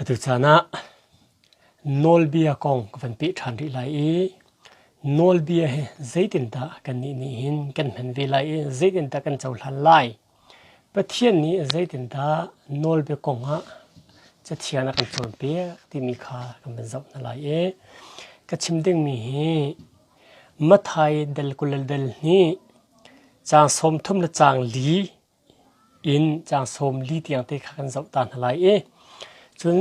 Atu caan ah nawlbia kong ka van peh ṭhan rih lai i nawlbia hi zeitindah kannih nih hin kan hman ve lai i zeitindah kan cohlan lai? Pathian nih zeitindah nawlbia kong ah Cathiang a kan cawnpiak timi kha kan van zoh hna lai i ka chim dingmi hi Matthai dal 20 le dal hnih caang 30 le caang li in caang 40 tiang te kha kan zoh ta hna lai i cun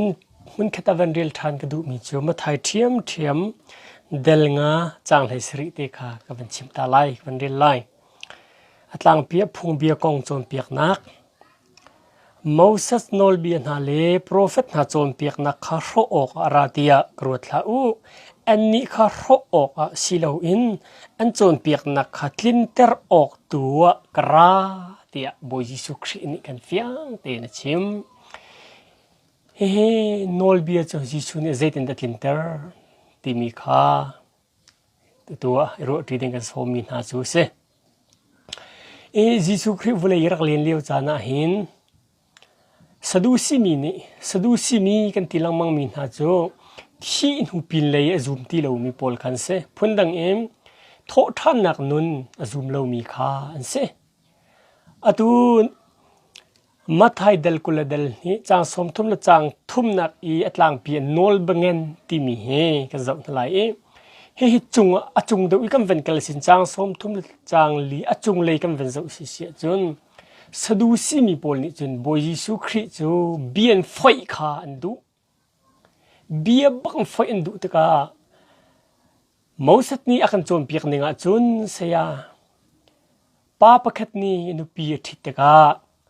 hmunkhat ah van rel ṭhan ka duhmi cu Matthai ṭhiamṭhiam del nga caang 17 te kha ka van chim ta lai, ka van rel lai. A tlangpi ah phungbia kong cawnpiaknak Moses nawlbia hna le profet hna cawnpiaknak kha hrawh awkah a ra tiah ka ruat hlah u. Annih kha hrawh awkah si loin an cawnpiaknak kha tlinter awk tu ah ka ra tiah Bawi Jesuh Khrih nih kan fiang tein a chim. Hihi nawlbia cu Jesuh nih zeitindah tlinter timi kha Tutu ah i ruahṭi ding kan sawmmi hna cu a si. I Jesuh Khrih vawlei i rak len lio caan ah hin Sadusi mi nih Sadusi mi kan ti lengmangmi hna cu thih hnu pinlei a zum ti lomi pawl kha an si. Phundang in thawhṭhannak nun a zum lomi kha an si. Atu Matthai dal 20 le dal hnih caang 30 le caang thumnak i a tlangpi ah nawlbangen timi hi kan zoh hna lai i hihi cung ah a cung deuh i kan van kal sin caang 30 le caang li a cunglei kan van zoh si si ahcun Sadusi mi pawl nih cun Bawi Jesuh Khrih cu bia in foih kha an duh. Bia bak in foih an duh tikah Moses nih a kan cawnpiak ning ahcun saya pa pakhat nih nupi a ṭhit tikah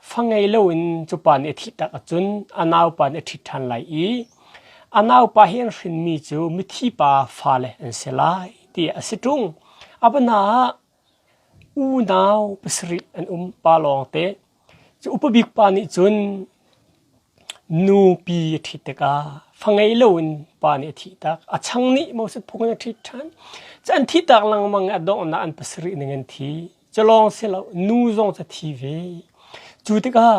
fa ngei loin cu pa nih a thihtak ahcun a naupa nih a ṭhit ṭhan lai i a naupa hi an hrinmi cu mithi pa fale an si lai tiah a si ṭung. A bana ah unau pasarih an um pa lawngte. Cu upa bik pa nih cun nupi a ṭhit tikah fa ngei loin pa nih a thihtak. A chang nih Moses phung in a ṭhit ṭhan. Cu an thihtak lengmang i a donghnak an pasarih ning an thi. Cu lawng si lo, nu zong cu a thi ve. Cu tikah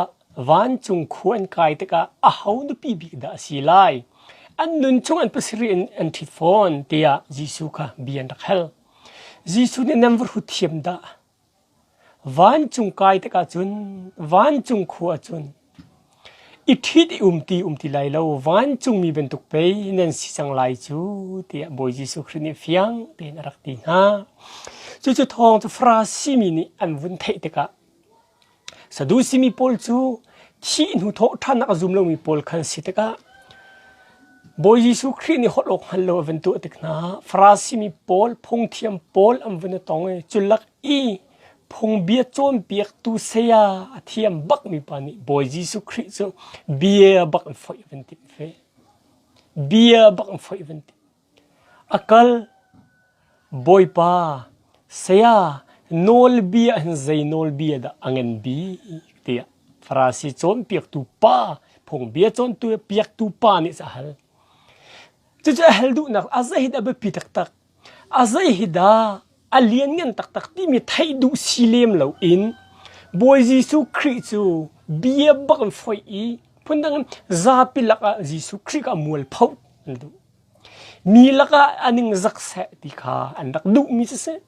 vancung khua an kai tikah aho nupi bik dah a si lai? An nun chung an pasarih in an ṭhit fawn tiah Jesuh kha bia an rak hal. Jesuh nih nan va hrut thiam dah? Vancung kai tikah cun vancung khua cun i ṭhit i um ti um ti lai lo vancungmi bantuk pei nan si cang lai cu tiah Bawi Jesuh Khrih nih fiang tein a rak ti hna. Cucu thawng cu Farasi mi nih an vun theih tikah Sadusi mi pawl cu thih hnu thawhṭhannak a zum lomi pawl khan si tikah Bawi Jesuh Khrih nih holh awk hngal lo a van tuah tik hna ah Farasi mi pawl, phungthiam pawl an vun i tong i cu lak i phungbia cawnpiaktu saya a thiam bakmi pa nih Bawi Jesuh Khrih cu bia bak in foih a van timh ve. Bia bak in foih a van timh. A kal. Bawipa, saya, nawlbia hin zei nawlbia dah a ngan bik tiah Farasi cawnpiaktu pa, phungbia cawnpiaktu pa nih a hal. Cucu a hal duhnak a zei hi dah biapi taktak, a zei hi dah a lianngan taktak timi theih duh si lem loin Bawi Jesuh Khrih cu bia bak in foih i phundang in zapi lakah Jesuh Khrih kha mualpho an duh. Mi lakah a ningzak seh ti kha an rak duhmi siseh,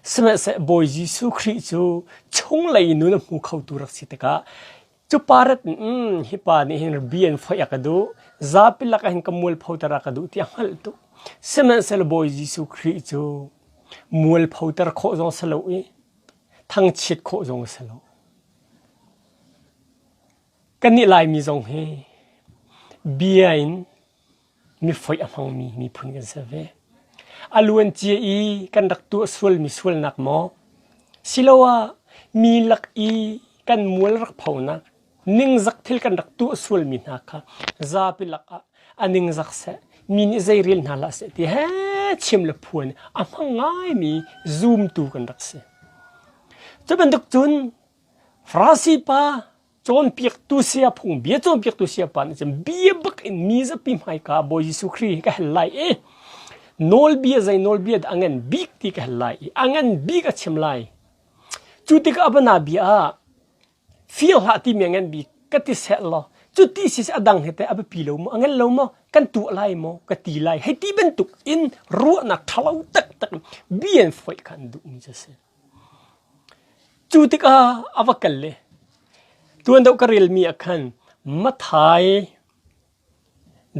sihmanhseh Bawi Jesuh Khrih cu chunglei nun a hmu khotu rak si tikah cu parat in hi pa nih hin bia in foih a ka duh, zapi lakah hin ka mualphoter a ka duh ti a hngalh tuk. Sihmanhsehlaw Bawi Jesuh Khrih cu mualphoter khawh zong si lo i thangchiat khawh zong a si lo. Kannih Laimi zong hi bia in mi foih a hmangmi miphun kan si ve. A luancia i kan rak tuah sualmi sualnak maw, siloah mi lak i kan mual rak phonak, ningzak thil kan rak tuah sualmi hna kha zapi lakah a ningzak seh, mi nih zei rel hna hlah seh ti he chim le phuan a hmang ngaimi zumtu kan rak si. Cu bantuk cun Farasi pa cawnpiaktu saya phung bia cawnpiaktu saya pa nih cun bia bak in mi zapi hmaika Bawi Jesuh Khrih hi ka hal lai i nawlbia zei nawlbia dah a ngan bik ti ka hal lai i a ngan bik a chim lai. Cu tikah a bana bia ah fir hlah timi a ngan bik ka ti seh law. Cuti si a dang he teh a biapi lo maw, a ngen lo maw, kan tuah lai maw, ka ti lai. Hei ti bantuk in ruahnak ṭhalo taktak bia in foih kha an duhmi cu a si. Cu tikah a va kal le tuan deuh ka relmi ah khan Mathai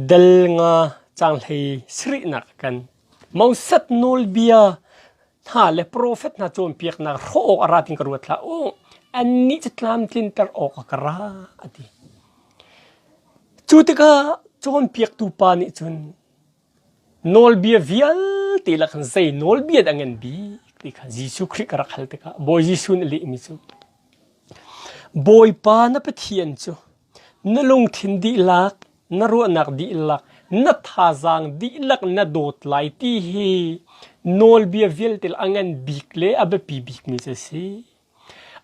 Dal nga caanghlei sarihnak ah khan Moses nawlbia hna le profet hna cawnpiaknak hrawh awk a ra tiin ka ruat hlah u. Annih cu tlamtlinter awk ah ka ra, a ti. Cu tikah cawnpiaktu pa nih cun nawlbia vialte lak khan zei nawlbia dah a ngan bik ti kha Jesuh Khrih ka rak hal tikah Bawi Jesuh nih a lehmi cu Bawipa na Pathian cu Na lungthin dihlak, na ruahnak dihlak, na thazaang dihlak na dawt lai ti hi nawlbia vialte a ngan bik le a biapi bikmi cu a si.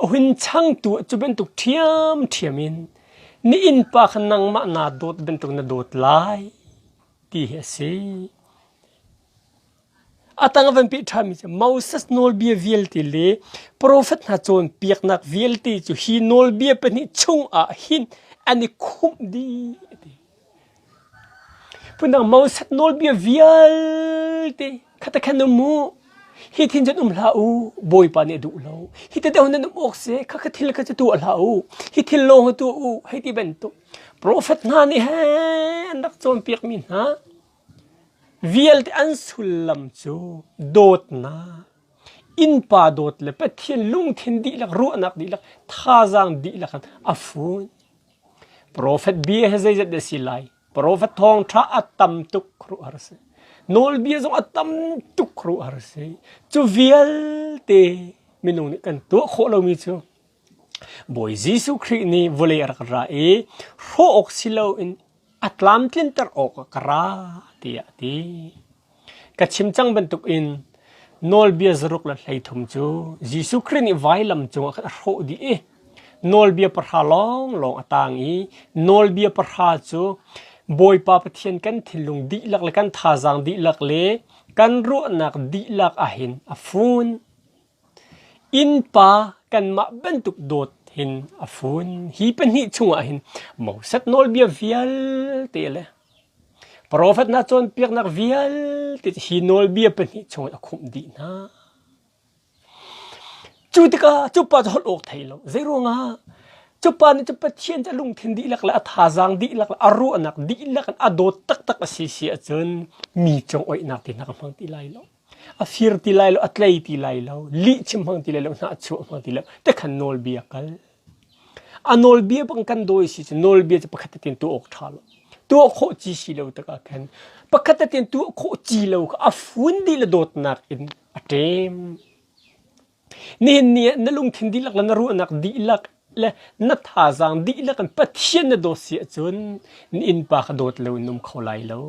A hun changtu cu bantuk ṭhiamṭhiam in na innpa kha nangmah naa dawt bantuk na dawt lai ti hi a si. A tang a van peh ṭhanmi cu Moses nawlbia vialte le profet hna cawnpiaknak vialte cu hi nawlbia pahnih chungah hin an i khumh dih a ti. Phundang Moses nawlbia vialte kha te khan um u. Hi thin cun um hlah u, Bawipa nih a duh lo. Hi te deuh nan um awk si, kha kha thil kha cu tuah hlah u. Hi thil lawng hi tuah u, hei ti bantuk. Profet hna nih he an rak cawnpiakmi hna Vialte an sullam cu dawtnak, innpa dawt le Pathian lungthin dihlak, ruahnak dihlak, thazaang dihlak in a fun. Profet bia hi zeizat dah si lai? Profet thawngṭha a tam tuk khuaruahhar a si. Nawlbia zong a tam tuk khuaruahhar a si. Cu vialte minung nih kan tuah khawh lomi cu Bawi Jesuh Khrih nih vawlei a rak ra i hrawh awk si loin a tlamtlinter awk ah ka ra tiah a ti. Ka chim cang bantukin nawlbia zaruk le 13 cu Jesuh Khrih nih vailam cungah khan a hrawh dih i nawlbia pahra lawnglawng a tang i nawlbia pahra cu Bawipa Pathian kan thinlung dihlak le kan thazaang dihlak le kan ruahnak dihlak ahhin a fun. Innpa kanmah bantuk dawt hin a fun. Hi pahnih chungah hin Moses nawlbia vialte le profet hna cawnpiaknak vialte hi nawlbia pahnih chungin a khumh dih hna. Cu tikah cu pa cu holh awk thei lo. Zeiruangah? Cu pa nih cu Pathian cu a lungthin dihlak le a thazaang dihlak le a ruahnak dihlak in a dawt taktak a si si ahcun mi cung oihnak ti hna ka hmang ti lai lo. A fir ti lai lo, a tlei ti lai lo, lih chim hmang ti lai lo, hnahchuah hmang ti lo, te khan nawlbia kal. A nawlbia bang kan dawi si cu nawlbia cu pakhat tein tuah awk ṭha lo. Tuah khawh ci si lo tikah khan pakhat tein tuah khawh ci lo kha a fun dih le dawtnak in a ṭem. Nihin ni ah na lungthin dihlak le na ruahnak dihlak le na thazaang dihlak in Pathian na dawt si ahcun na innpa kha dawt lo in um kho lai lo.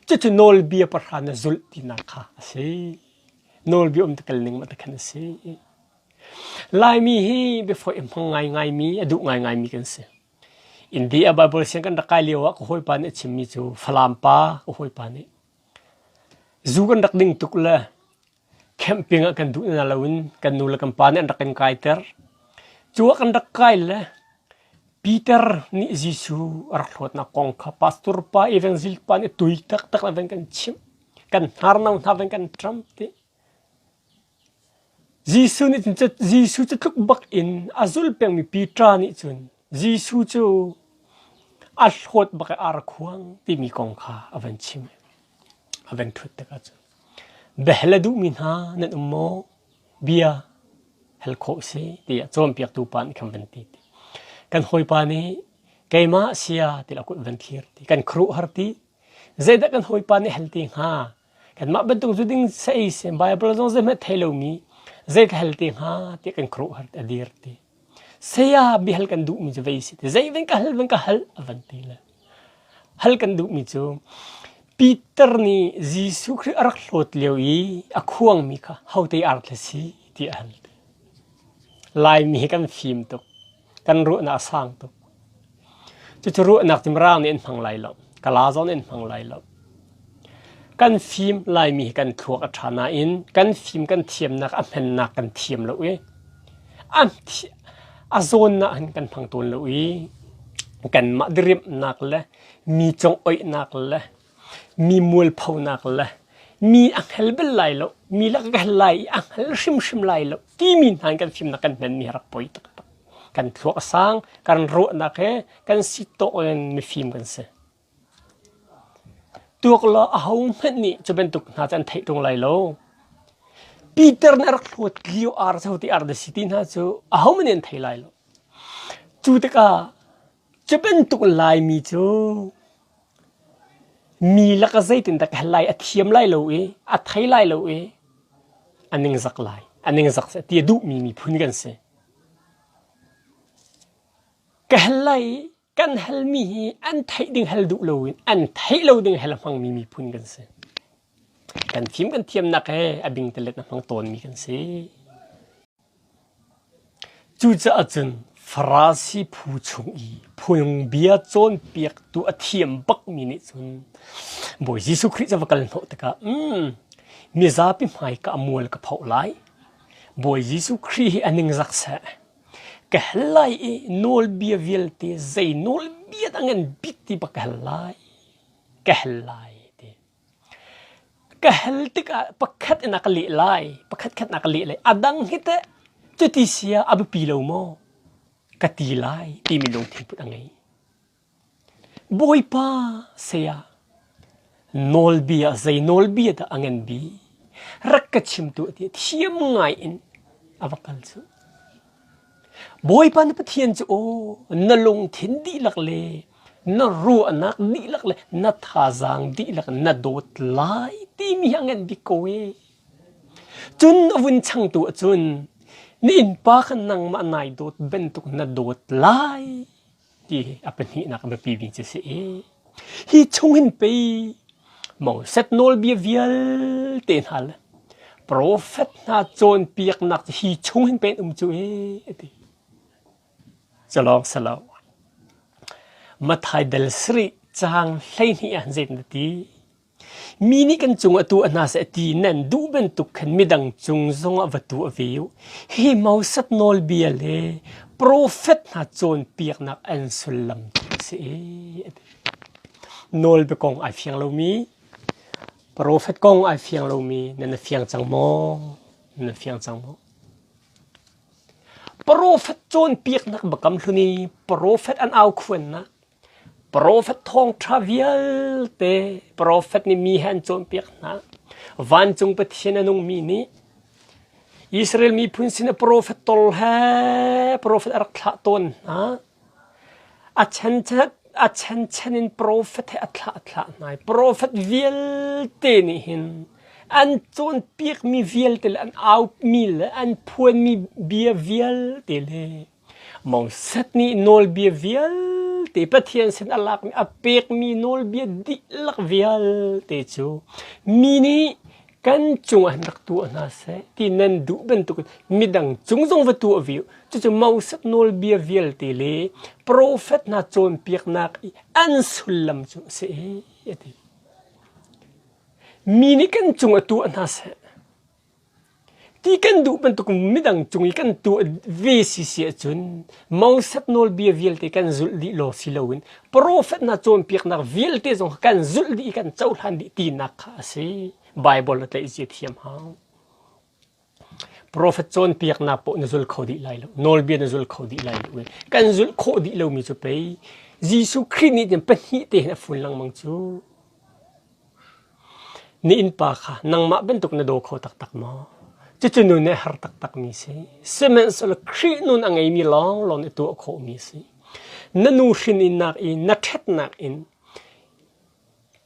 Cucu nawlbia pahra na zulh tinak kha a si. Nawlbia um kal ning ma khan a si. Laimi hi biafawi a hmang ngaingaimi, a duh ngaingaimi kan si. India Bible siang kan rak kai lio ah ka hawipa nih a chimmi cu Falam pa ka hawipa nih zu kan rak ding tuk le Camping ah kan duh na loin kan nu le kan pa nih an rak kan kaiter. Cu ah kan rak kai le Peter nih Jesuh a rak hlawtnak kong kha pastor pa evangelist pa nih tui taktak in van kan chimh. Kan hnarno hna van kan ṭam ti. Jesuh nih cun Jesuh cu tluk bak in a zul pengmi Peter nih cun Jesuh cu a hlawt bak i ar khuang timi kong kha a van chim. A van ṭhut tikah cun Biahal a duhmi hna nan um maw? Bia hal khawh si tiah cawnpiaktu pa nih khan van ti. Kan hawipa nih keimah sia ti a kut van thlir ti. Kan khuaruahhar ti. Zeidah kan hawipa nih hal ti hnga? Kanmah bantuk zu ding sei si Bible zong zeihmanh thei lomi zei ka hal ti hnga tiah kan khuaruahhar a dir ti. Saya biahal kan duhmi cu vei si ti. Zei van ka hal van ka hal a van ti le. Hal kan duhmi cu Peter nih Jesuh Khrih a rak hlawt lio i a khuangmi kha hote arthla si ti a hal. Laimi hi kan fim tuk. Kan ruahnak a sang tuk. Cucu ruahnak cu Mirang nih an hmang lai lo. Kala zong nih an hmang lai lo. Kan fim Laimi hi kan thluak a ṭha nain kan fim kan thiamnak a hmannak kan thiam lo i a zawnnak hin kan hmang tawn lo i. Kanmah diriamhnak le mi congoihnak le mi mualphonak le mi a hngal bal lai lo, mi lak ka hal lai i a hngal hrimhrim lai lo timi hna in kan fimnak kan hmanmi hi rak poi taktak. Kan thluak a sang, kan ruahnak he kan si tawk in mifim kan si. Tuak law ahohmanh nih cu bantuk hna cu an theih ṭung lai lo. Peter nih a rak hlawt lio ar cu ti ar si ti hna cu ahohmanh nih an thei lai lo. Cu tikah cu bantuk Laimi cu mi lakah zeitindah ka hal lai a thiam lai lo i a thei lai lo i a ningzak lai. A ningzak seh ti a duhmi miphun kan si. Ka hal lai i kan halmi hi an theih ding hal duh loin an theih lo ding hal a hmangmi miphun kan si. Kan fim kan thiamnak he a bingtalet a hmang tawnmi kan si. Cucaah cun Farasi phu chung i phungbia cawnpiaktu a thiam bakmi nih cun Bawi Jesuh Khrih cu va kal hnawh tikah mm, mizapi hmai ka mual ka phoh lai. Bawi Jesuh Khrih hi a ningzak seh. Ka hal lai i nawlbia vialte zei nawlbia dah ngan bik ti bak ka hal lai. Ka hal lai ti. Ka hal tikah pakhat in a ka leh lai, pakhat khat na ka leh lai. A dang hi teh cuti sia a biapi lo maw? Ka ti lai timi lungthin put a ngei. Bawipa saya nawlbia zei nawlbia dah a ngan bik? Rak ka chim tuah tiah thiam ngai in a va kal cu. Bawipa na Pathian cu aw na lungthin dihlak le na ruahnak dihlak le na thazaang dihlak na dawt lai timi hi a ngan bik ko ee. Cun a vun changtu ahcun na innpa kha nangmah nai dawt bantuk na dawt lai ti hi a pahnihnak a biapi mi cu si i hi chung hin pei Moses nawlbia vialte hna le profet hna cawnpiaknak hi chung hin pei an um cu ee a ti. Culawng si lo. Matthai dal sarih caang 12 ah zeitin a ti? Mi nih kan cung a tuah hna seh ti nan duh bantuk khan midang cung zongah va tuah ve u. Hi Moses nawlbia le profet hna cawnpiaknak an sullam cu a si. Nawlbia kong ai fiang lomi, profet kong ai fiang lomi nan fiang cang maw? Nan fiang cang maw? Profet cawnpiaknak biakam hlun i profet an aukhuannak Profet thawngṭha vialte profet nih mi he an cawnpiak hna. Vancung Pathian a nungmi nih Israel miphun sin ah profet tol he profet a rak thlah tawn hna. A chanchan a chanchan in profet he a thlah a thlah hna i profet vialte nih hin an cawnpiakmi vialte le an aumi le an phuanmi bia vialte le Moses nih nawlbia vialte Pathian sin a lakmi a pekmi nawlbia dihlak vialte cu mi nih kan cungah hin rak tuah hna seh ti nan duh bantukin midang cung zong va tuah ve u. Cucu Moses nawlbia vialte le profet hna cawnpiaknak i an sullam cu a si a ti. Mi nih kan cung ah tuah hna seh Ti kan duh bantuk midang cung i kan tuah ve si si ahcun Moses nawlbia vialte kan zulh dih law si loin profet hna cawnpiaknak vialte zong kha kan zulh dih i kan cohlan dih tinak kha a si. Bible a tlaih zia thiam hau. Profet cawnpiaknak poh na zul kho dih lai lo. Nawlbia na zul kho dih lai lo. Kan zulh khawh dih lomi cu pei Jesuh Khrih nih cun pahnih te hin a fun lengmang cu. Na innpa kha nangmah bantuk na daw kho taktak maw? Cucu nun nih a har taktakmi si. Sihmanhsehlaw Khrih nun a ngeimi lawnglawng nih tuah khawhmi a si. Na nu hrin innak i na ṭhatnak in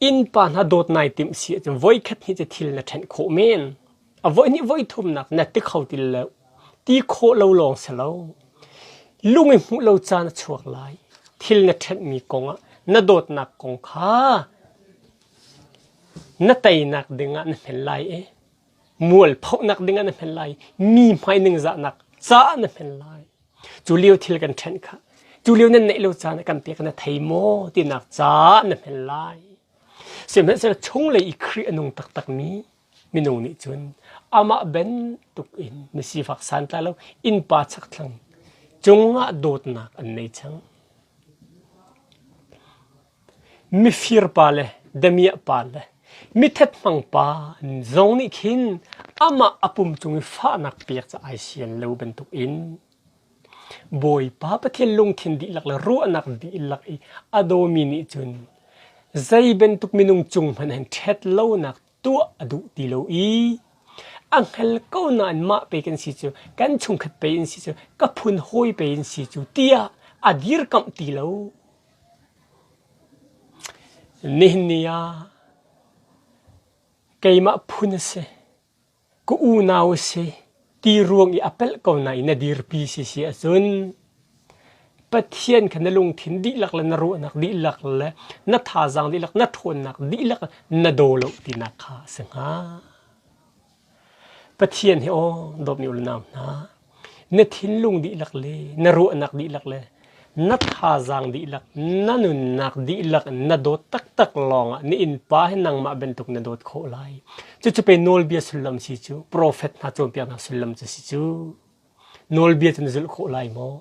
innpa hna dawt nai timh si ahcun voikhat hnih cu thil na ṭhenh khawh men. A voihnih voithumnak na ti kho ti lo. Ti khawh lo lawng si lo. Lung i hmuh lo caan a chuak lai. Thil na ṭhenhmi kongah na dawtnak kong kha na teinak dingah na hmen lai i mualphohnak dingah na hmen lai mi hmai ningzahnak caah na hmen lai. Cu lio thil kan ṭhenh kha cu lio nan neih lo caan ah kan pek na thei maw tinak caah na hmen lai. Sihmanhsehlaw chunglei i Khrih a nung taktakmi Minung nih cun amah bantuk in misifak santlai lo innpa chakthlang cungah dawtnak an nei cang. Mifir pa le damiah pa le mithet hmang pa zong nih khin amah a pum cung i fahnak pek cu ai sian lo bantuk in Bawipa Pathian lungthin dihlak le ruahnak dihlak i a dawmi nih cun zei bantuk minung cung hmanh hin ṭhet lonak tuah a duh ti lo i a hngal ko nain mah pe kan si cu kan chungkhat pe in si cu ka phun hawi pe in si cu tiah a dirkamh ti lo. Nihin ni ah keimah phun a si, ka unau a si ti ruang i a pelh ko nain na dirpi si si ahcun Pathian kha na lungthin dihlak le na ruahnak dihlak le na thazaang dihlak na ṭhawnnak dihlak na daw lo tinak kha a si hnga. Pathian hi aw dawtmi u le nau hna, na thinlung dihlak le na ruahnak dihlak le na thazaang dihlak, na nunnak dihlak na dawt taktak lawngah na innpa hi nangmah bantuk na dawt khawh lai. Cucu pei nawlbia sullam si cu, profet hna cawnpiaknak sullam cu si cu. Nawlbia cu na zulh khawh lai maw?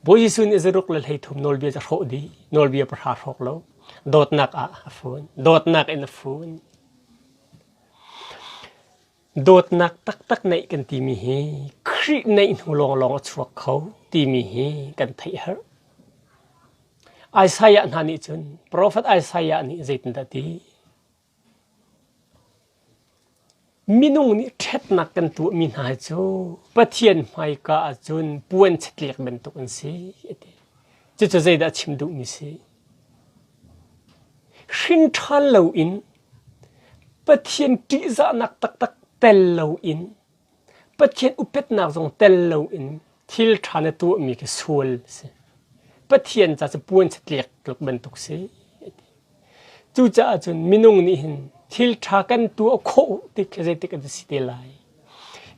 Bawi Jesuh nih zaruk le 13 nawlbia cu a hrawh dih. Nawlbia pahra hrawk lo. Dawtnak ah a fun. Dawtnak in a fun. Dawtnak taktak neih kan timi hi Khrih neih hnu lawnglawng a chuak kho timi hi kan theih herh. Isaiah hna nih cun Profet Isaiah nih zeitindah ti? Minung nih ṭhatnak kan tuahmi hna hi cu Pathian hmaika ahcun puan chatliak bantuk an si a ti. Cucu zeidah a chim duhmi si? Hrin ṭhan loin Pathian ṭihzahnak taktak tel loin Pathian upatnak zong tel loin thil ṭha na tuahmi khi sual a si. Pathian ca cu puan chatliak tluk bantuk si. Cucaah cun minung nih hin thil ṭha kan tuah khawh tik khi zeitik an si te lai.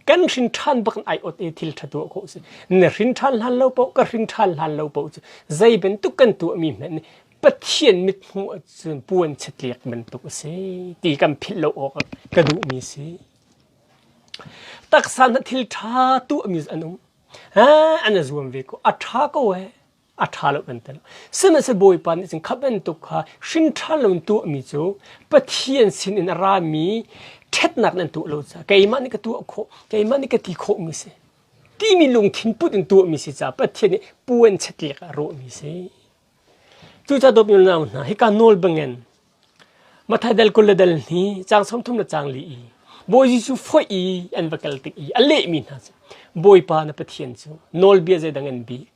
Kan hrin ṭhan bak in ai ot i thil ṭha tuah khawh si. Na hrin ṭhan hlan lo paoh ka hrin ṭhan hlan lo paoh cu zei bantuk kan tuahmi hmanh nih Pathian mithmuh ahcun puan chatliak bantuk a si ti kan philh lo awk ka duhmi si. Taksa na thil ṭha tuahmi an um. An i zuam ve ko. A ṭha ko ee. A ṭha lo kan ti lo. Sihmanhsehlaw Bawipa nih cun kha bantuk kha hrin ṭha lo in tuahmi cu Pathian sin in a rami ṭhatnak nan tuah lo caah keimah nih ka tuah khawh, keimah nih ka ti khawhmi si. Timi lungthin put in tuahmi si caah Pathian nih puan chatliak ah rawhmi si. Cucaah dawtmi unau hna, hika nawl bangin Matthai dal 20 le dal hnih, caang 30 le caang li i Bawi Jesuh foih i an va kal tik i a lehmi hna cu Bawipa na Pathian cu nawlbia zeidang an bik.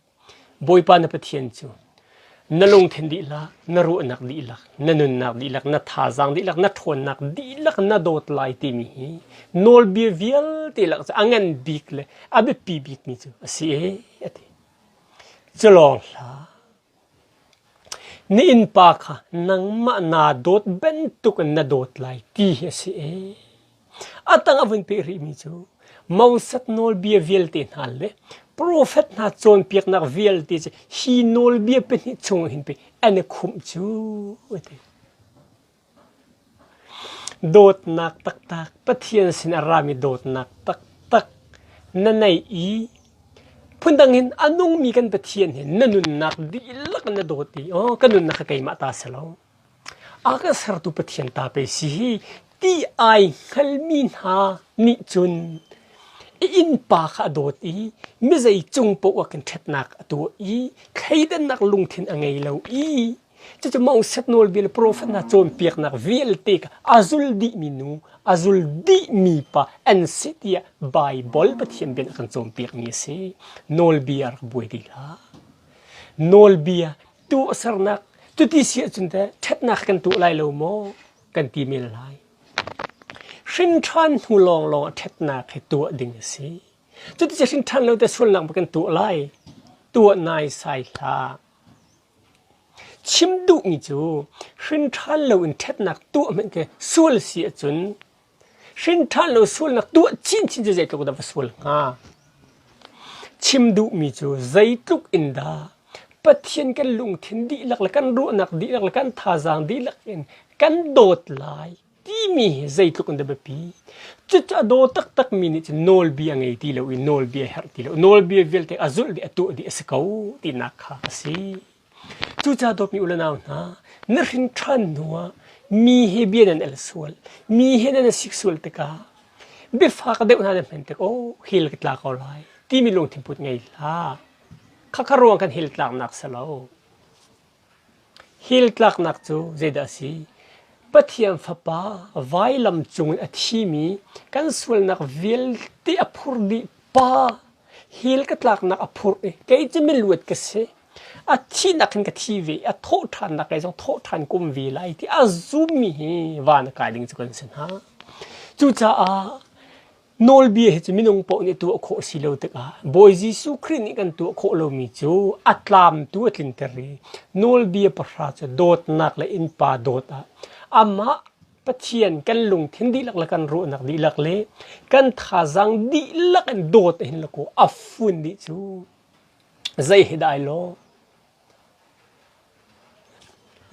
Bawipa na Pathian cu na lungthin dihlak, na ruahnak dihlak, na nunnak dihlak, na thazaang dihlak, na ṭhawnnak dihlak na dawt lai timi hi nawlbia vialte lak cu a ngan bik le a biapi bikmi cu a si ee a ti. Cu lawng hlah. Na innpa kha nangmah naa dawt bantuk in na dawt lai ti hi a si ee. A tang a vun peh rihmi cu Moses nawlbia vialte hna le profet hna cawnpiaknak vialte cu hi nawlbia pahnih chung hin pei an i khumh cu a ti. Dawtnak taktak, Pathian sin a rami dawtnak taktak na neih i phundang in a nungmi kan Pathian hi na nunnak dihlak na dawt i aw ka nunnak kha keimah ta si lo. A ka sertu Pathian ta pei si hi ti ai hngalmi hna nih cun i innpa kha a dawt i mizei cung paoh ah khin ṭhatnak a tuah i thleidannak lungthin a ngei lo i Cucu Moses nawlbia le profet hna cawnpiaknak vialte kha a zul dihmi nu, a zul dihmi pa an si tiah Baibal Pathian bia nih a kan cawnpiakmi a si. Nawlbia rak buai ti hlah. Nawlbia tuahsernak cuti si ahcun teh ṭhatnak kan tuah lai lo maw kan ti men lai. Hrin ṭhan hnu lawnglawng ah ṭhatnak hi tuah ding a si. Cuti cu hrin ṭhan lo te sualnak ma kan tuah lai? Tuah naisai hlah. Chim duhmi cu hrinṭhan loin ṭhatnak tuah hmanh khi sual si ahcun hrinṭhan lo sualnak tuah chinchin cu zeitluk dah va sual hnga? Chim duhmi cu zeitluk in dah Pathian kan lungthin dihlak le kan ruahnak dihlak le kan thazaang dihlak in kan dawt lai timi hi zeitluk in dah biapi. Cucu a daw taktakmi nih cun nawlbia ngei ti lo i nawlbia herh ti lo. Nawlbia vialte a zulh dih a tuah dih a si ko tinak kha a si. Cucaah dawtmi u le nau hna, na hrin ṭhan hnu ah mi he bia nan el sual, mi he nan i sik sual tikah biafak deuh hna na hman tik aw hell ka tla ko lai timi lungthin put ngei hlah. Khakha ruang kan hell tlaknak si lo. Hell tlaknak cu zeidah a si? Pathian Fapa vailam cung in a thimi kan sualnak vialte a phur dih pa hell ka tlaknak a phurh i kei cu miluat ka si. A thihnak hin ka thi ve i a thawhṭhannak lei zong thawhṭhan kum ve lai ti a zummi hi van a kai ding cu kan si hna. Cucaah nawlbia hi cu minung paoh nih tuah khawh si lo tikah Bawi Jesuh Khrih nih kan tuah khawh lomi cu a tlamtu a tlinter i nawlbia pahra cu dawtnak le innpa dawt ah amah Pathian kan lungthin dihlak le kan ruahnak dihlak le kan thazaang dihlak in dawt hin le ko a fun dih cu zei hi dai law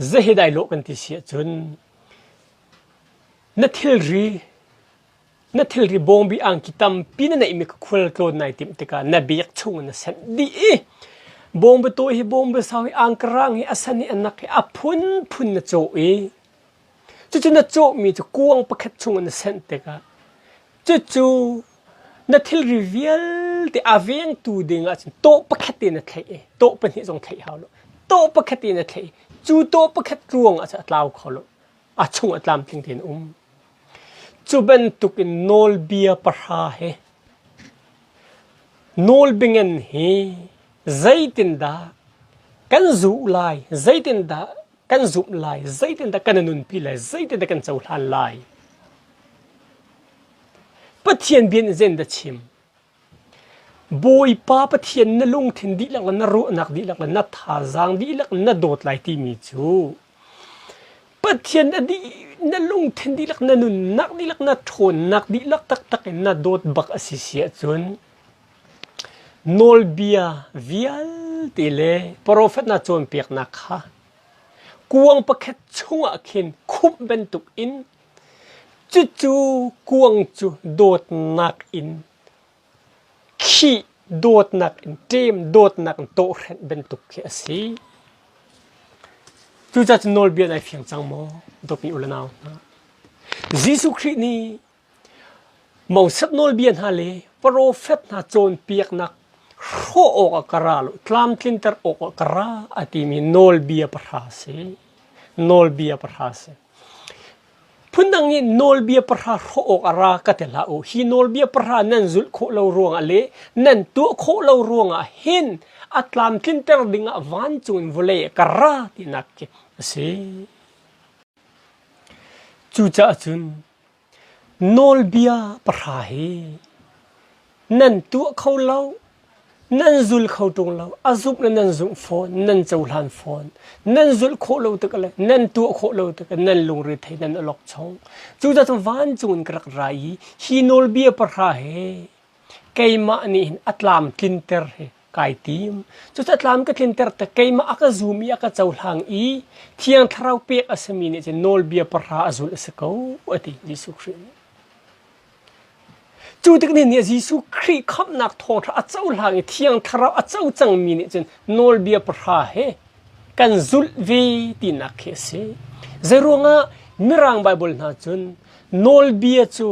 zei hi dai law kan ti si ahcun na thilri Na thilri bawngbi angki tampi na neihmi kha khualtlawn nai timh tikah na bek chung na senh dih i bawngbi tawi hi bawngbi sau hi angkarang hi a san hi a nak hi a phunphun na cawh i cucu na cawhmi cu kuang pakhat chung na senh tikah cucu na thilri vialte a vengtu ding ahcun tawh pakhat te na thlaih i tawh pahnih zong thlaih hau lo tawh pakhat te na thlaih i cu tawh pakhat ruang ah cun a tlau kho lo a chung a tlamtling tein um. Cu bantuk in nawlbia pahra he nawlbiangen hi zeitindah kan zuh lai, zeitindah kan zumh lai, zeitindah kan nunpi lai, zeitindah kan cohlan lai. Pathian bia nih zeitindah chim? Bawipa Pathian na lungthin dihlak le na ruahnak dihlak le na thazaang dihlak na dawt lai timi cu Pathian a dih na lungthin dihlak na nunnak dihlak na ṭhawnnak dihlak taktak in na dawt bak a si si ahcun nawlbia vialte le profet hna cawnpiaknak kha kuang pakhat chungah khin khumh bantuk in Cucu kuang cu dawtnak in khih, dawtnak in ṭem, dawtnak in tawhhrenh bantuk khi a si. Cucaah cun nawlbia nai fiang cang maw, dawtmi u le nau hna? Jesuh Khrih nih Moses nawlbia hna le profet hna cawnpiaknak hrawh awkah ka ra lo, tlamtlinter awkah ka ra a timi nawlbia pahra a si. Nawlbia pahra a si. Phundang nih nawlbia pahra hrawh awk a ra ka ti hlah u. Hi nawlbia pahra nan zulh khawh lo ruangah le nan tuah khawh lo ruangah hin a tlamtlinter dingah vancung in vawlei ah ka ra tinak khi a si. Cucaah cun Nawlbia pahra hi nan tuah kho lo, nan zul kho ṭung lo, a zumh le nan zumh fawn, nan cohlan fawn. Nan zulh khawh lo tik le nan tuah khawh lo tik nan lungre thei nan alok chong. Cucaah cun vancung in ka rak ra i hi nawlbia pahra he keimah nih hin a tlamtlinter hi kai tim. Cucaah tlam ka tlinter te keimah a ka zum i a ka cohlang i Thiang Thlarau pek a simi nih cun nawlbia pahra a zulh a si ko a ti Jesuh Khrih nih. Cu tik nih Jesuh Khrih khamhnak thawngṭha a cohlang i Thiang Thlarau a co cangmi nih cun nawlbia pahra he kan zulh ve tinak khi a si. Zeiruangah Mirang Baibal hna cun nawlbia cu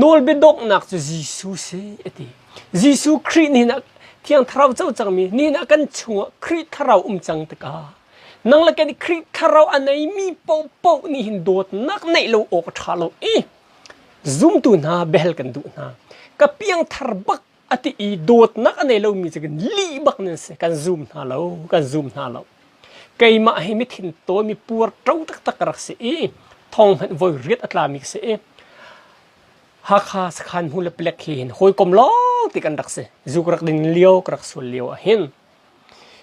Nawlbia donghnak cu Jesuh si a ti. Jesuh Khrih nihin ah Thiang Thlarau co cangmi nihin ah kan chungah Khrih Thlarau um cang tikah nang le kan i Khrih Thlarau a neimi paohpaoh nih hin dawtnak neih lo awk a ṭha lo i zumtu hna biahal kan duh hna. Ka piangthar bak a ti i dawtnak a nei lomi cu kan lih bak nan si kan zum hna lo kan zum hna lo keimah hi mithin tawi mi puar ṭo taktak ka rak si i thong hmanh voi riat a tlami ka si i Hakha sakhan hmu le palek hi hin hawikom lawng ti kan rak si zu ka rak ding lio ka rak sual lio ah hin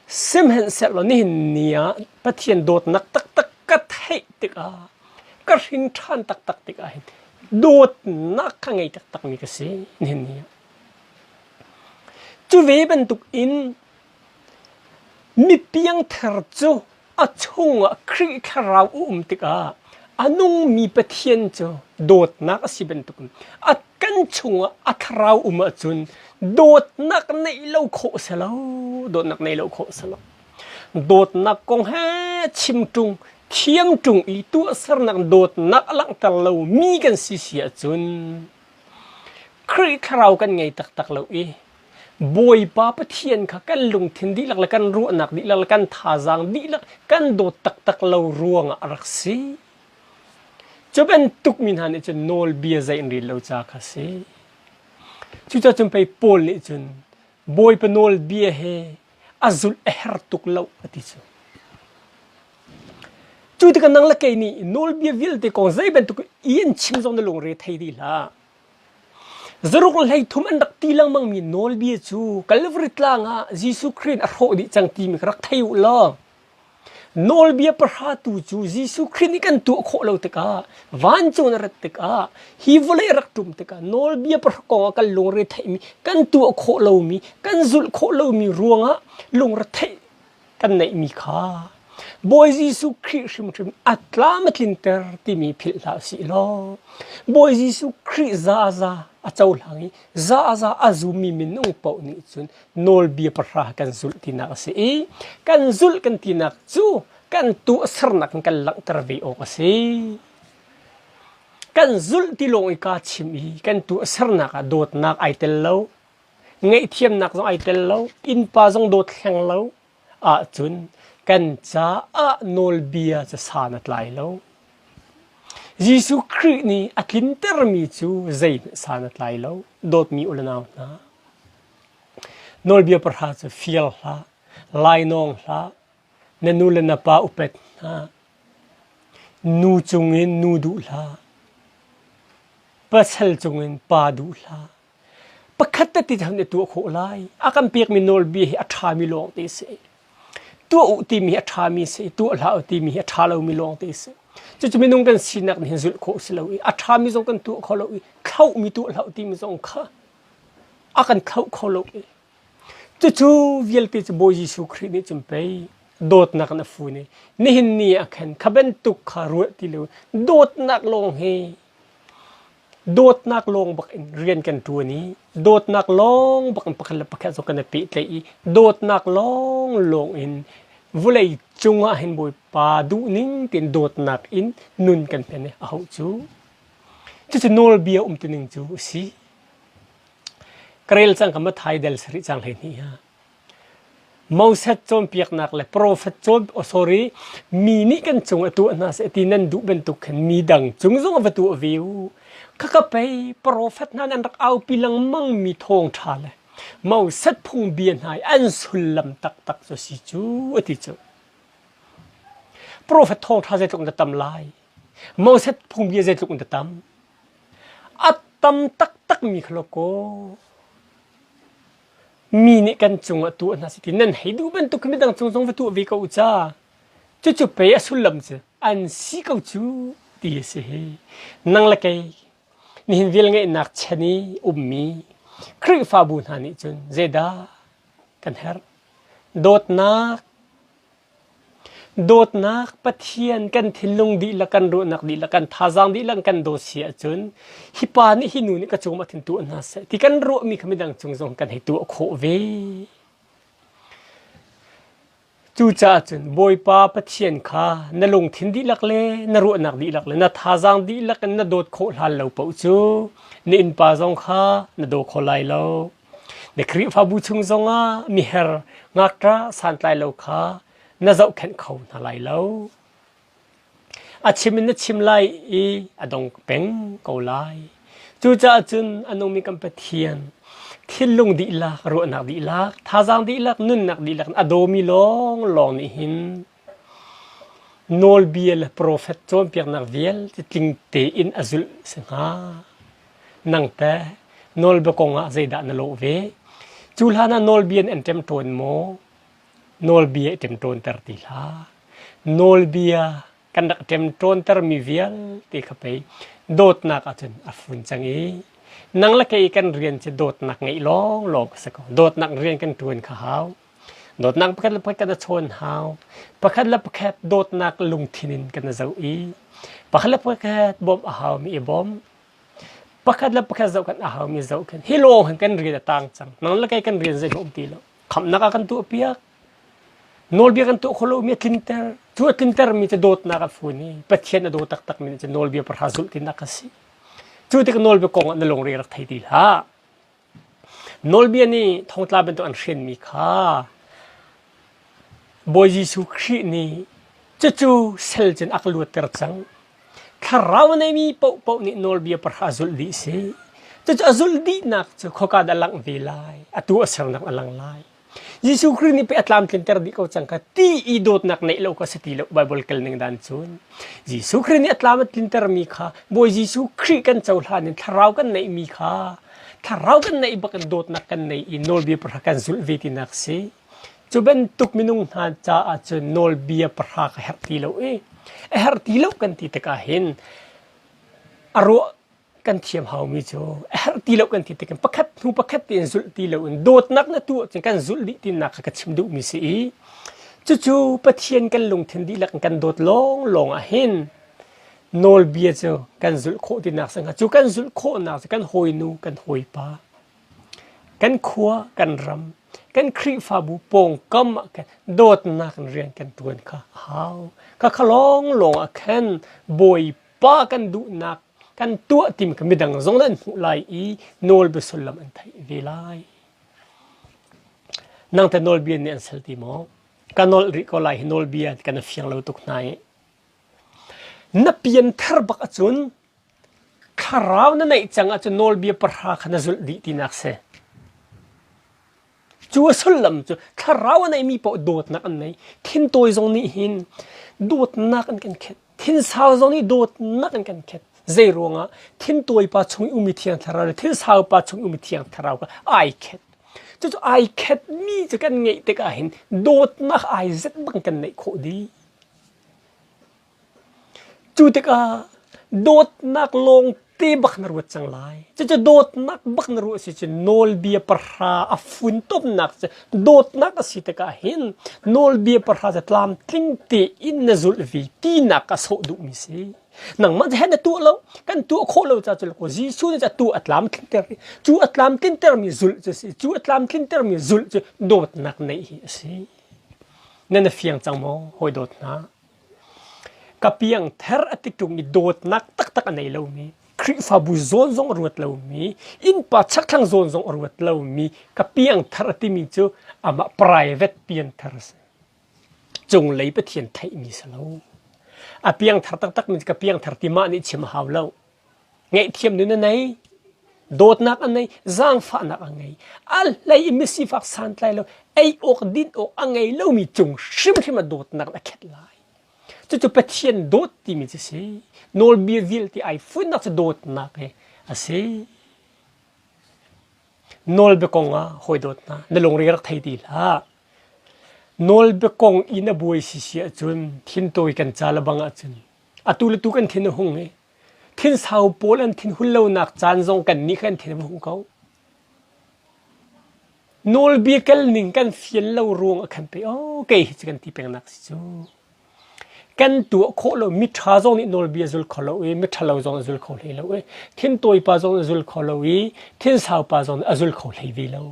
sihmanhsehlaw nihin ni ah Pathian dawtnak taktak ka theih tikah ka hrin ṭhan taktak tikah hin dawtnak ka ngei taktakmi ka si nihin ni ah Cu ve bantuk in mi piangthar cu a chungah Khrih Thlarau a um tikah a nungmi Pathian cu dawtnak a si bantukin a kan chungah a thlarau um ahcun dawtnak neih lo khawh a si lo. Dawtnak neih lo khawh a si lo. Dawtnak kong he chim ṭung, thiam ṭung i tuahsernak dawtnak a langhter lomi kan si si ahcun Khrih thlarau kan ngei taktak lo i Bawipa Pathian kha kan lungthin dihlak le kan ruahnak dihlak le kan thazaang dihlak kan dawt taktak lo ruangah a rak si. Cu bantuk mi hna nih cun nawlbia zei an rel lo ca kha si. Cucaah cun pei Paul nih cun Bawipa nawlbia he a zulh a her tuk lo a ti cu. Cu tikah nang le kei nih nawlbia vialte kong zei bantuk i an chim zong na lungre thei dih hlah. Zaruk le 13 an rak ti lengmang mi nawlbia cu Calvary tlang ah Jesuh Khrih a hrawh dih cang timi kha rak thei u law Nawlbia pahra tu cu Jesuh Khrih nih kan tuah khawh lo tikah vancung in a rat tikah hi vawlei a rak ṭum tikah nawlbia pahra kong ah kan lungre theihmi kan tuah khawh lomi kan zulh khawh lomi ruangah lungretheih kan neihmi kha Bawi Jesuh Khrih hrimhrim a tlam a tlinter timi philh hlah usih law Bawi Jesuh Khrih zaza a cohlang i zaza a zummi minung paoh nih cun nawlbia pahra kan zulh tinak a si i kan zulh kan tinak cu kan tuahsernak in kan langhter ve awk a si. Kan zulh ti lawng i kaa chim i kan tuahsernak ah dawtnak ai tel lo, ngaihthiamnak zong ai tel lo, innpa zong dawt hleng lo ahcun kan caah nawlbia cu san a tlai lo. Jesuh Khrih nih a tlintermi cu zeihmanh san a tlai lo. Dawtmi u le nau hna, Nawlbia pahra cu fial hlah, lainawng hlah, na nu le na pa upat hna, nu cungin nu duh hlah, pasal cungin pa duh hlah. Pakhat tete cu na tuah khawh lai. A kan pekmi nawlbia hi a ṭhami lawng te a si. Tuah u timi hi a ṭhami a si, tuah hlah u timi hi a ṭha lomi lawng te a si. Cucu minung kan sinak nih hin zulh khawh a si lo i a ṭhami zong kan tuah kho lo i thlauhmi tuah hlah u timi zong kha a kan thlauh kho lo i cucu vialte cu Bawi Jesuh Khrih nih cun pei dawtnak in a fun i nihin ni ah khan kha bantuk kha ruah ti lo dawtnak lawng hi dawtnak lawng bak in rian kan ṭuan i dawtnak lawng bak in pakhat le pakhat zong kan i pehtlaih i dawtnak lawng lawng in vawlei cungah hin Bawipa duhning tein dawtnak in nun kan hman i a hauh cu cucu nawlbia umtuning cu a si. Ka rel cang ka Mathai del sarih cang 12 ha. Moses cawnpiaknak le profet cawn oh sorry mi nih kan cung a tuah hna seh ti nan duh bantuk khan mi dang cung zong a va tuah ve u. Khaka pei profet hna nan rak aupi lengmang mi thawngṭha le Moses phungbia hna i an sullam taktak cu si cu a ti cu. Profet thawngṭha zeitluk in dah tam lai? Moses phungbia zeitluk in dah tam? A tam taktakmi kha law kaw mi nih kan cungah tuah hna seh ti nan hei duh bantuk khi midang cung zong va tuah ve ko u ca. Cucu pei a sullam cu an si ko cu ti a si hi. Nang le kei nihin velngeihnak chan i ummi Khrihfabu hna nih cun zeidah kan herh? Dawtnak Dawtnak Pathian kan thinlung dihlak, kan ruahnak dihlak, kan thazaang dihlak kan dawt si ahcun hi pa nih hi nu nih ka cung ah thin tuah hna seh ti kan ruahmi kha midang cung zong kan hei tuah khawh ve. Cucaah cun Bawipa Pathian kha na lungthin dihlak le na ruahnak dihlak le na thazaang dihlak in na dawt khawh hlan lo paoh cu na innpa zong kha na daw kho lai lo. Na Khrihfabu chung zongah miher ngakṭah santlai lo kha na zohkhenh kho hna lai lo. A chim in na chim lai i a dong peng ko lai. Cucaah cun a nungmi kan Pathian thinlung dihlak, ruahnak dihlak, thazaang dihlak, nunnak dihlak in a dawmi lawnglawng nih hin nawlbia le profet cawnpiaknak vialte tling tein a zulh si hnga. Nang teh nawlbia kong ah zeidah na lawh ve? Cu hlan ah nawlbia in an ṭemṭawn maw? Nawlbia i ṭemṭawnter ti hlah. Nawlbia kan rak ṭemṭawntermi vialte kha pei dawtnak ahcun a fun cang i nang le kei kan rian cu dawtnak ngeih lawnglawng a si ko. Dawtnak rian kan ṭuan kha hau. Dawtnak pakhat le pakhat kan i chawn hau. Pakhat le pakhat dawtnak lungthin in kan i zoh i pakhat le pakhat bawmh a haumi i bawm. Pakhat le pakhat zohkhenh a haumi zohkhenh. Hi lawng hin kan rian a tang cang. Nang le kei kan rian zeihmanh um ti lo. Khamhnak a kan tuahpiak. Nawlbia kan tuah khawh lomi a tlinter. Cu a tlintermi cu dawtnak a fun i Pathian a daw taktakmi nih cun nawlbia pahra zulh tinak a si. Cu tik nawlbia kong ah na lungre rak thei ti hlah. Nawlbia nih thongtla bantuk an hrenmi kha Bawi Jesuh Khrih nih cucu sel cun a ka luatter cang. Thlarau a neimi paohpaoh nih nawlbia pahra zulh dih si. Cucu a zulh dihnak cu khoika dah langh ve lai? Atu a sernak a lang lai. Jesuh Khrih nih pei a tlamtlinter dih ko cang kha ti i dawtnak neih lo kha si ti lo Bible kel ning dan cun. Jesuh Khrih nih a tlam a tlintermi kha Bawi Jesuh Khrih kan cohlan in thlarau kan neihmi kha thlarau kan neih bak in dawtnak kan nei i nawlbia pahra kan zulh ve tinak si. Cu bantuk minung hna caah cun nawlbia pahra ka herh ti lo i a herh ti lo kan ti tikah hin a ruah kan thiam haumi cu a herh ti lo kan ti tik in pakhat hnu pakhat tein zulh ti lo in dawtnak na tuah cun kan zulh dih tinak kha ka chim duhmi si i cucu Pathian kan lungthin dihlak in kan dawt lawnglawng ah hin nawlbia cu kan zulh khawh tinak si hnga cu kan zulh khawhnak cu kan hawinu kan hawipa kan khua kan ram kan Khrihfabu pawngkam ah khan dawtnak in rian kan tuan kha a hau kha kha lawnglawng ah khan Bawipa kan duhnak kan tuah timi kha midang zong nih an hmuh lai i nawlbia sullam an theih ve lai. Nang te nawlbia nih an sal ti maw? Ka nolh rih ko lai hi nawlbia kan fiang lo tuk hna i. Na pian thar bak ahcun thlarau na neih cang ahcun nawlbia pahra kha na zulh dih tinak si. Cu a sullam cu thlarau a neimi paoh dawtnak an nei. Thintawi zong nih hin dawtnak an kan khenh. Thinsau zong nih dawtnak an kan khenh. Zei ruangah thintawi pa chung i umi thiang thlarau le thinsau pa chung i umi thiang thlarau kha ai khet. Cucu ai khetmi cu kan ngeih tikah hin dawtnak ai zet bang kan neih khawh dih. Cu tikah dawtnak lawngte bak na ruat cang lai. Cucu dawtnak bak na ruah si cun nawlbia pahra a funtomnak cu dawtnak a si tikah hin nawlbia pahra cu tlamtling tein na zulh ve tinak a sawh duhmi si. Nangmah cu hen na tuah lo, kan tuah khawh lo ca cu Jesuh nih a tuah a tlamtlinter i cu a tlamtlintermi zulh cu si. Cu a tlamtlintermi zulh cu dawtnak neih hi a si. Nan a fiang cang maw, hawi dawt hna? Ka piangther a ti ṭung i dawtnak taktak a nei lomi, Khrihfabu zawn zong a ruat lomi, innpa chakthlang zawn zong a ruat lomi ka piangthar a timi cu amah private pianthar a si. Cunglei Pathian theihmi si lo. A piangthar taktakmi cu ka piangthar ti mah nih chim a hau lo. Ngaihthiam nun a nei, dawtnak a nei, zaangfahnak a ngei. A hlei in misifak santlai lo, ei awk din awk a ngei lomi cung hrimhrim a dawtnak a khet lai. Cucu Pathian dawt timi cu si. Nawlbia vialte ai funnak cu dawtnak hi a si. Nawlbia kong ah hawi dawt hna, na lungre rak thei ti hlah. Nawlbia kong i na buai si si ahcun thintawi kan ca le bang ahcun atu le tu kan thin a hung i Thinsau pawl an thinhun lonak caan zong kannih kha kan thin a hung ko. Nawlbia kal ning kan fian lo ruang ah khan pei oh kei hi cu kan ti pengnak si cu. Kan tuah khawh lo miṭha zong nih nawlbia zul kho lo i miṭha lo zong a zul kho hlei lo i thintawi pa zong a zul kho lo i thinsau pa zong nih a zul kho hlei ve lo.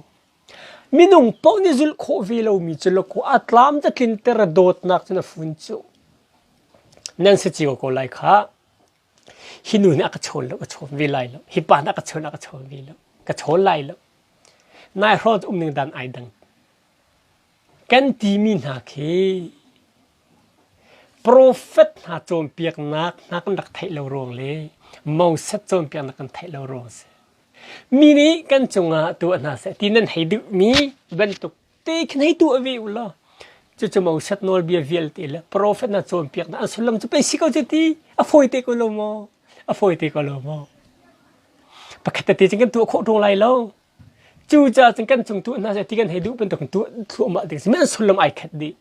Minung paoh nih zulh khawh ve lomi cu lawkaw a tlam ta tlinter a dawtnak cun a fun cu. Nan si cio ko lai khah. Hi nu nih a ka chawn lo, ka chawn ve lai lo. Hi pa nih a ka chawn, a ka chawn ve lo. Ka chawn lai lo. Nai hrawng cu umning dan ai dang. Kan timi hna khi profet hna cawnpiaknak hna kan rak theih lo ruang le Moses cawnpiaknak kan theih lo ruang si. Mi nih kan cungah tuah hna seh ti nan hei duhmi bantuk te khin hei tuah ve u law cucu Moses nawlbia vialte le profet hna cawnpiaknak an sullam cu pei si ko cu ti a fawi te ko lo maw a fawi te ko lo maw pakhat tete cun kan tuah khawh ṭung lai lo cucaah cun kan cung tuah hna seh ti kan hei duh bantuk tuah thluahmah ding si men sullam ai khat dih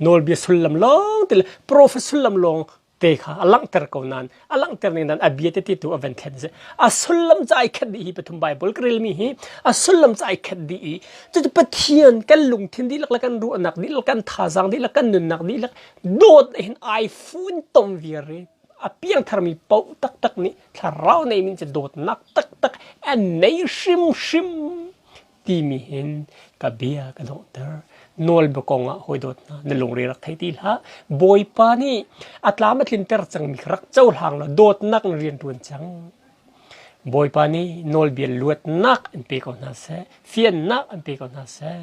nawlbia sullam lawng te le profet sullam lawng te kha a langhter ko nain a langhter ning nan a bia tete tu a van thlen si a sullam ca ai khat dih hi pathum bible ka relmi hi a sullam ca ai khat dih i cucu pathian kan lungthin dihlak le kan ruahnak dihlak kan thazaang dihlak kan nunnak dihlak dawt hin ai fun tom viar i a piangtharmi paoh taktak nih thlarau nei min cu dawtnak taktak an nei hrimhrim. Timi hin ka bia ka donghter. Nawlbia kong ah hawi dawt hna na lungre rak thei ti hlah. Bawipa nih a tlam a tlinter cangmi kha rak cohlang law dawtnak na rian ṭuan cang. Bawipa nih nawlbia luatnak an pe ko hna seh, fiannak an pe ko hna seh.